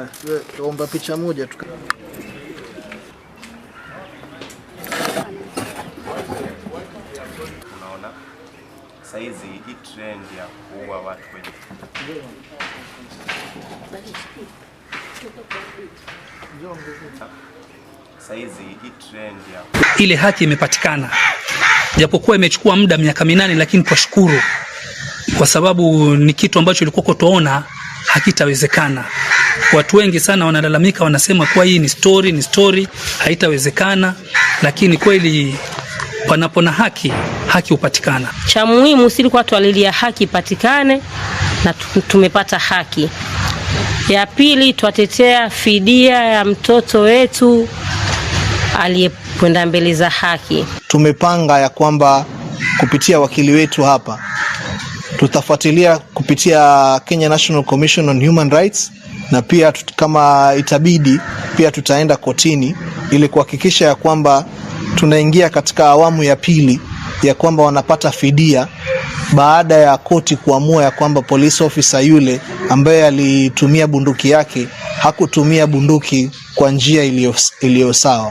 Haya, wewe tuomba picha moja tu. Unaona saizi hii trend ya kuua watu kwenye saizi hii trend ya Ile haki imepatikana, japokuwa imechukua muda miaka 8, lakini twashukuru kwa sababu ni kitu ambacho ilikuwa tuona hakitawezekana. Watu wengi sana wanalalamika, wanasema kuwa hii ni story, ni story, haitawezekana, lakini kweli panapo na haki, haki hupatikana. Cha muhimu si ilikuwa twalilia haki ipatikane na tumepata haki. Ya pili, twatetea fidia ya mtoto wetu aliyekwenda mbele za haki. Tumepanga ya kwamba kupitia wakili wetu hapa tutafuatilia kupitia Kenya National Commission on Human Rights na pia kama itabidi pia tutaenda kotini ili kuhakikisha ya kwamba tunaingia katika awamu ya pili ya kwamba wanapata fidia baada ya koti kuamua ya kwamba police officer yule ambaye alitumia bunduki yake hakutumia bunduki kwa njia iliyo sawa.